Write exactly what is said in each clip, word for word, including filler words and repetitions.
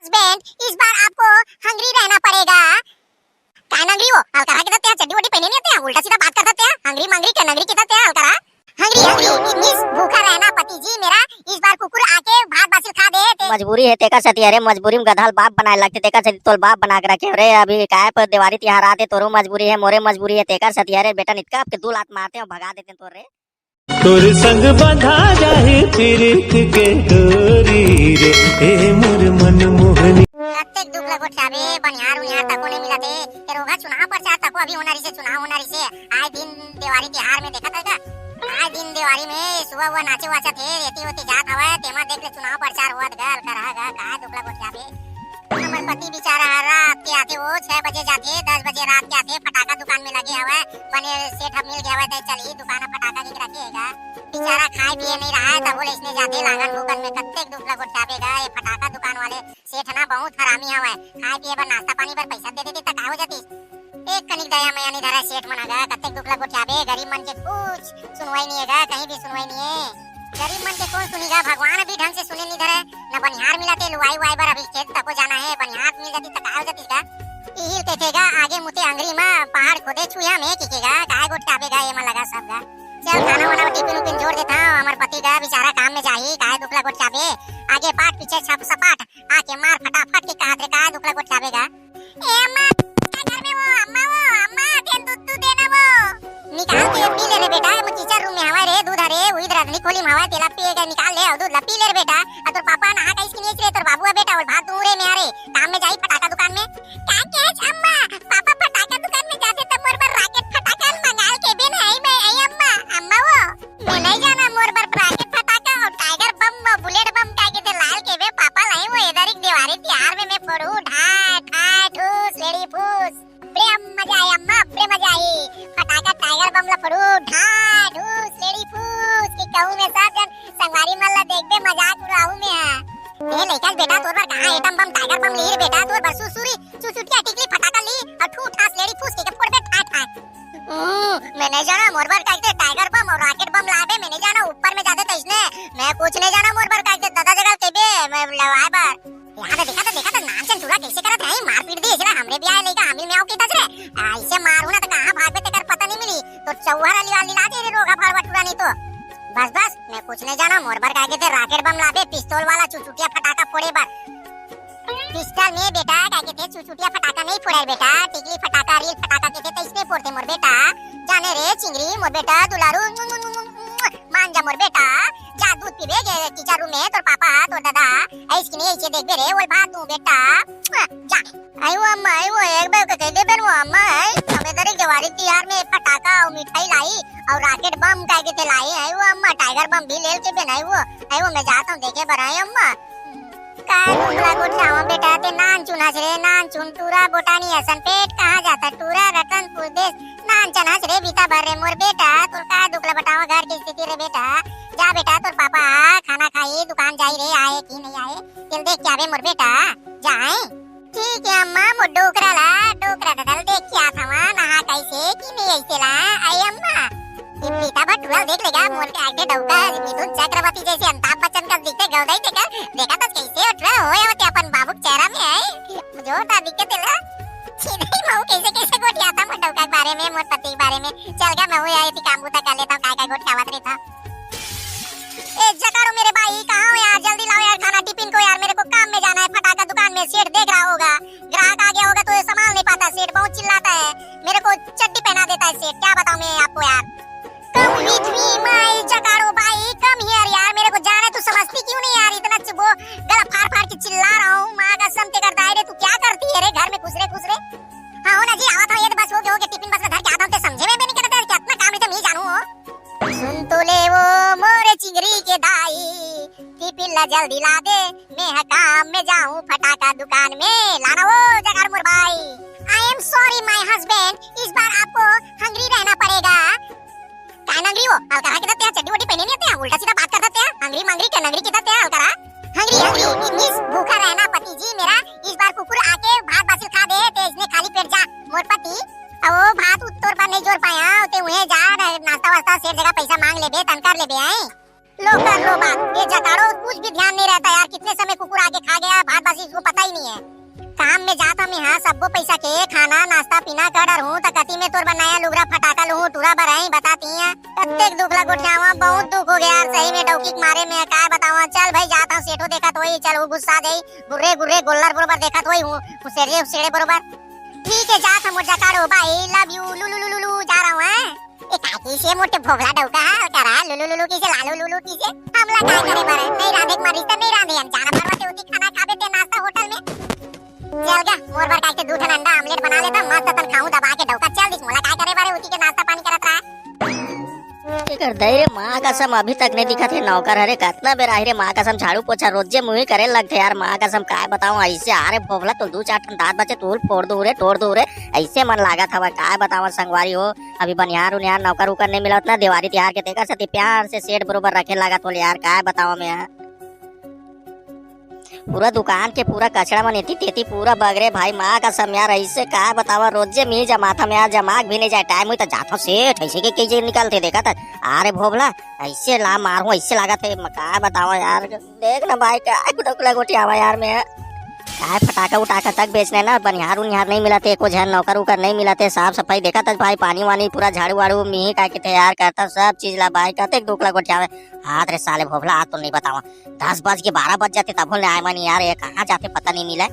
Husband, इस बार आपको Hungary रहना पड़ेगा। काय नंगरी हो? अलकरहा कितना त्या चड्डी वड्डी पहने नहीं आते हैं, उल्टा सीधा बात करता त्या। हंगरी मंगरी के नंगरी कितना त्या अलकरहा। हंगरी, हंगरी, मिस, भूखा रहना पति जी मेरा। इस बार कुकुर आके भात बासी खा दे ते। मजबूरी हे तेकर सेती, अरे मजबूरी में गधा ल बाप बनाए लगथे, तेकर सेती तोल बाप बना के रखे हो रे। अभी काय पर देवारी तिहार आते, तोरो मजबूरी हे, मोरे मजबूरी हे, तेकर सेती अरे बेटा नितका आपके दू लात मारते हो, भगा देते हैं तोर रे। तोर संग बंधा जाही पीरित के डोरी रे, ए मोर मन मोहनी। कतेक दुख लगो ठाबे, बनिहार उनिहार तको नहीं मिलत हे। ए रोगा चुनाव प्रचार तको अभी होना रहिसे, चुनाव होना रहिसे। आए दिन देवारी तिहार में देखत हे का? आए दिन देवारी में सुबह वो नाचे वाचत हे, एती ओती जात हवय, तेमा देख ले चुनाव प्रचार होवत गा, अलकरहा गा, काय दुख लगो ठाबे। हमर पति बेचारा हर रात के आथे, वो छह बजे जाथे, दस बजे रात के आथे, फटाका दुकान में लगे हवय, बने सेठ ह मिल गया हवय, ते चलही दुकान ह फटाका के रखे हे गा। बेचारा खाए पिए नहीं रहा है, तब बोले इसने जाथे लांगन भूकन में, कत्तेक दुख लगो ठाबे गा, ये फटाका दुकान वाले सेठ ना बहुत हरामी हवय, खाए पिए बर नाश्ता पानी बर पैसा दे देते त का हो जाती। एक कनिक दया मया नहीं धरा सेठ मन ह गा, कत्तेक दुख लगो ठाबे, गरीब मन के कुछ सुनवाई नहीं हे गा, कहीं भी सुनवाई नहीं हे। गरीब मन के कौन सुनी गा, भगवान अभी ढंग से सुने नहीं धरे, न बनिहार मिलत हे, लुवाई उवाई बर अभी खेत तको जाना हे, बनिहार मिल जाती त का हो जाती गा। इही ल कहिथे गा, आगे मुते अंगरी म पहाड़ खोदे छुया में किके गा, काय गोठ काबे गा, एमा लगा सब गा। चल खाना वाना टिफिन उफिन जोर देता हूँ, हमर पति गा बेचारा काम में जाही, काय दुख लगो ठाबे, आगे पाट पीछे छप सपाट, आके मार फटाफट के कहात रे, काय दुख लगो ठाबे गा। ए अम्मा, का घर में वो अम्मा, वो अम्मा, तेन दूध, दूध देना वो। निकाल के पी ले रे बेटा, वो टीचर रूम में हवा रे, दूध हरे, उही रंधनी खोली में हवा, तेला पिए के निकाल ले, अउ दूध ला पी ले रे बेटा। अउ तोर पापा नहा के इसकी नहीं रे, तोर बाबू है बेटा, और भात दूं रे में आ रे, काम में जाई फटाका दुकान में। का कहे छ अम्मा, पापा फटाका दुकान में जाथे त मोर बर rocket फटाका मंगाल के बे नहीं, मैं आई अम्मा, अम्मा वो। मैं नहीं जाना मोर बर rocket फटाका और tiger बम, bullet बम का के ते लाल के बे पापा लाई वो एदरिक देवारी तिहार में मैं फोड़ू ढाय ढाय ठूस लेड़ी फूस। बड़े मजा आए अम्मा, बड़े मजा आए। फटाका tiger बम ला फोड़ू ढाय ठूस लेड़ी फूस के कहूँ में सब जन संगवारी मन ला देखबे मजाक उड़ाऊ में है। ए लइका बेटा तोर बर कहाँ atom बम tiger बम ली रे बेटा, तोर बर सुरसुरी चुचुटिया टिकली फटाका ली और ठू ठास लेड़ी फूस के, के फोड़बे ठाय ठाय। हम्म, मैं नहीं जाना मोर बर का के tiger बम और rocket बम लाबे, मैं नहीं जाना ऊपर में जाते तो इसने, मैं कुछ नहीं जाना मोर बर का के दादा जगह के बे, मैं लवाए बर। यहाँ पे देखा तो, देखा तो नानचन टूरा कैसे करत है, मारपीट दे इसला हमरे भी आए लइका, हमिल में आओ के दस रे, ऐसे मारू ना तो कहाँ भागबे तेकर पता नहीं मिली, तो चौहर अली वाली ला दे रे रोगा फाड़वा टूरा नहीं तो। बस बस, मैं कुछ नहीं जाना, मोर बर का के ते rocket बम लाबे, पिस्तौल वाला चुचुटिया फटाका फोड़े बर। पिस्टल में बेटा, का के ते चुचुटिया फटाका नहीं फोड़े बेटा, टिकली फटाका, रील फटाका के ते तैसने फोड़ते मोर बेटा। जाने रे चिंगरी, मोर बेटा दुलारू, मान जा मोर बेटा। जा दूध पीबे गे टीचर रूम में, तोर पापा, तोर दादा, ऐस कि नहीं ऐसे देखबे रे, ओल भात दूं बेटा। जा। आई वो अम्मा, आई वो एक बार के कह दे बेन वो अम्मा है, हमें दरे जवारी तिहार में फटाका और मिठाई लाई और rocket बम का के ते लाई, आई वो अम्मा tiger बम भी ले के बेन आई वो, आई वो मैं जाता हूँ देखे बर आई अम्मा। काय दुख ला गोठियावा बेटा, ते नान चुन हस रे, नान चुन टूरा बोटानी असन पेट कहाँ जाता, टूरा रतन पुरदेश नान चन हस रे बीता भर रे मोर बेटा, तोर काय दुख ला बतावा घर की स्थिति रे बेटा। जा बेटा तोर पापा खाना खाई, दुकान जाई रे, आए कि नहीं आए, तेल देख के आवे मोर बेटा, जाए। ठीक है अम्मा, मोर डोकरा ला, डोकरा ददल देख के आत हवा, नहा कैसे कि नहीं ऐसे ला, आई अम्मा। ये बेटा बा टूरा देख लेगा, मोर के आगे डौका मिथुन चक्रवर्ती जैसे अमिताभ बच्चन का दिखते गौदाई देखा, देखा तो कैसे उठ रहा हो या अपन बाबू के चेहरा में है, जोरदार दिखते तेला। छिदई मऊ कैसे कैसे गोठियाता मोर डौका के बारे में, मोर पति के बारे में। चल गा, मैं हूँ यार, ये काम बूता कर लेता हूँ, काय काय गोठियावत रहता। ए जकारो मेरे भाई, कहाँ हो यार? जल्दी लाओ यार खाना टिफिन को यार, मेरे को काम में जाना है, फटाका दुकान में, सेठ देख रहा होगा, ग्राहक आ गया होगा तो ये संभाल नहीं पाता सेठ, बहुत चिल्लाता है, मेरे को चड्डी पहना देता है सेठ, क्या बताऊँ मैं आपको यार। Come with me my जकारो भाई, come here यार, मेरे को जाना है, तू समझती क्यों नहीं यार, इतना च-, वो गला फाड़ फाड़ के चिल्ला रहा हूँ, माँ कसम तेकर दाई रे, तू क्या करती है रे घर में घुस रे घुस रे। हाँ हो ना जी, आवा था ये तो बस हो गया, हो गया, टिफिन बस में धर के आता हूँ, ते समझे में भी नहीं करता कि अपना काम है तो मैं जानू हो। सुन तो ले वो मोरे चिंगरी के दाई, टिफिन ला जल्दी ला दे, मैं ह काम में जाऊं, फटाका दुकान में लाना वो जगाड़ मोर भाई। I am sorry my husband, इस बार आपको हंगरी रहना पड़ेगा। काय नंगरी हो? अलकरहा के ते चड्डी वड्डी पहने नहीं आते हैं, उल्टा सीधा बात करता ते, हंगरी मंगरी के नंगरी के ते अलकरहा। हंगरी, हंगरी, मिस, भूखा रहना पति जी मेरा, इस बार कुकुर आके भात बासी खा दे, ते इसने खाली पेट जा, मोर पति। अब वो भात उत्तोर पर नहीं जोर पाया, ते उहे जा, नाश्ता वास्ता सेठ जगह पैसा मांग लेबे, तन कर लेबे, हैं? लो कर लो बात, ये जकाड़ो कुछ भी ध्यान नहीं रहता यार, कितने समय कुकुर आके खा गया भात बासी, इसको पता ही नहीं। में जात हमी, हाँ, सब्बो पैसा के खाना, नाश्ता, पीना कर डरहूँ, त कति में तोर बर नया लुगरा फटाका लुहूँ, टूरा बर आई, बता तिया। कतेक दुख ला गोठियावा, बहुत दुख हो गया यार, सही में डौकी के मारे में, काय बतावा। चल भाई, जात हूँ, सेठो देखत होई, चल, वो गुस्सा जाई, गुर्रे, गुर्रे, गोल्लर बरोबर देखत होई, हूँ, हुसेरे, हुसेरे बरोबर। ठीक है, जात हूँ, मोर जकाड़ो, bye, love you, लू, लू, लू, लू, लू, जा रहा हूँ, हैं? ए, काय कइसे मोटे भोभला डौका हा, करा लुलु लुलु कइसे, लालू लुलु कइसे? हमला काय करे बर? नहीं रांधे के मरिस त नहीं रांधे, हम जाना परवा ते उती खाना खाबे ते नाश्ता होटल में। चल गा, मोर बर काय के दू ठन अंडा आमलेट बना लेता, मस्त तन खाऊं दबा के डौका। चल दिस, मोला काय करे बर उती के नाश्ता पानी करत रहा। एकर दई रे माँ कसम, अभी तक नहीं दिखत हे नौकर। अरे कतना बेर आही रे माँ कसम, झाड़ू पोछा रोजे मुही करे लगथे यार माँ कसम। काय बताऊं, ऐसे आ रे भोभला, तो दू चार ठन दांत बचे, तोल फोड़ दू रे, तोड़ दू रे, ऐसे मन लागत हवा। काय बताऊं संगवारी हो, अभी बनिहार उनिहार नौकर उकर नहीं मिलत ना, देवारी तिहार के तेकर सेती प्यार से सेठ बरोबर रखे लागत होले यार, काय बताओ मैं। पूरा दुकान के पूरा कचरा मन एती तेती पूरा बगरे भाई, माँ कसम यार, ऐसे काय बतावा, रोजे मिल जा माथा में यार, जमाक भी नहीं जाए, टाइम हुई तो जाथो सेठ, ऐसे के कइसे निकलते देखा था। अरे भोभला, ऐसे ला मारू, ऐसे लागत हे, म-, काय बतावा यार, देख ना भाई, काय कुटकुला गोठियावा यार मैं। काय फटाका उटाका तक बेचने ना, बनिहार उनिहार नहीं मिलत हे, एको झन नौकर उकर नहीं मिलत हे, साफ सफाई देखा था भाई, पानी वानी पूरा झाड़ू वाड़ू मिही काय के तैयार करता, सब चीज ला भाई, कतेक दुख ला गोठियावे। हाथ रे साले भोभला, आज तो नहीं बतावा, दस बज के बारह बज जाते तब ले आए मनी यार, ये कहाँ जाते पता नहीं मिले।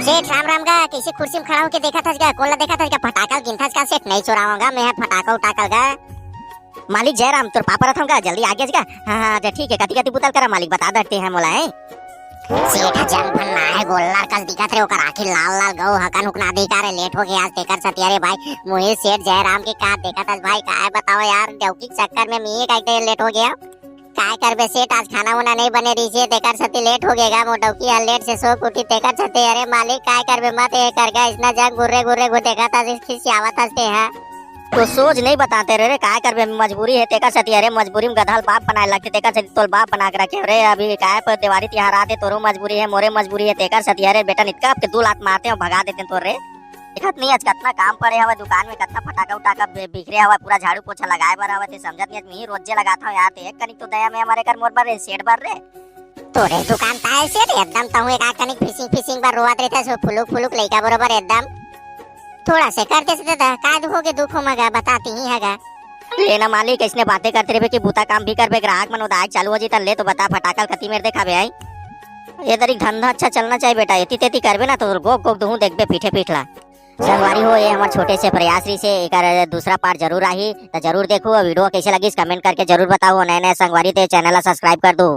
सेठ राम राम गा, कइसे कुर्सी में खड़ा होके देखा था गा, कोन ला देखा था गा, फटाका गिनथा का सेठ, नहीं चोरावांगा मैं फटाका उटाका गा। मालिक जयराम, तोर पापा रथम गा, जल्दी आ गया गा। हाँ, हाँ, अच्छा, ठीक है, कति कति बुतल करा मालिक, बता दे ते हैं मोला, हैं? सेठ जंग फन्ना है, गोल्लर कस दिखत रे, ओकर आँखी लाल लाल गौ हकन हुकना अधिकार है, लेट हो गया आज तेकर सतिया रे भाई। मुही सेठ जयराम के का देखत हस भाई, काय बताओ यार, डौकी के चक्कर में मैं ही का लेट हो गया। काय करबे सेठ, आज खाना उना नहीं बने रहिसे, तेकर सती लेट हो गेगा। मोर डौकी हर लेट से सो के उठी, तेकर सती। अरे मालिक, काय करबे, मत ये कर गा, इसना जंग गुर्रे गुर्रे घुर देखा था, खिसियावत हंसते हैं। तो सोच नहीं बताते रे, रे, काय करबे, मजबूरी है, तेकर सती। अरे मजबूरी में गधा ल बाप बनाए लगथे, तेकर सती तोल बाप बना के रखे। अरे अभी काय पर देवारी तिहार आते, तोरो मजबूरी है, मोरे मजबूरी है, तेकर सती। अरे बेटा, नितका आपके दू लात मारते हो, भगा देते हैं तोर रे। देखत नहीं आज कतना काम पड़े हवा दुकान में, कतना फटाका उटाका बि-, बिखरे हवा, पूरा झाड़ू पोछा लगाए बर हवा, ते समझत नहीं आज मैं ही रोजे लगाता हूँ यार, ते एक कनिक तो दया में हमारे कर मोर बर रे, सेठ बर रे। तोरे दुकान ता है सेठ, एकदम तहूँ एक आध कनिक फिसिंग फिसिंग बर रोवत रहते, सो फुलुक फुलुक लइका बरोबर एकदम। थोड़ा से कर दे से दादा, का हो गे दुख हो मगा, बताती ही हगा। ले ना मालिक, इसने बातें करते रहे कि बूता काम भी करबे, ग्राहक मन उदायक चालू हो जीता, ले तो बता फटाका ल कति मेर देखाबे आई। ये तरीक धंधा अच्छा चलना चाहिए बेटा, एती तेती करबे ना तो गोक गोक दुहूँ देखबे पीठे पीठ ला। संगवारी हो, ये हमर छोटे से प्रयास रहिसे, एकर दूसरा part जरूर आही, त जरूर देखू। और video कैसे लगिस comment करके जरूर बताओ। नए नए संगवारी ते channel ला subscribe कर दो।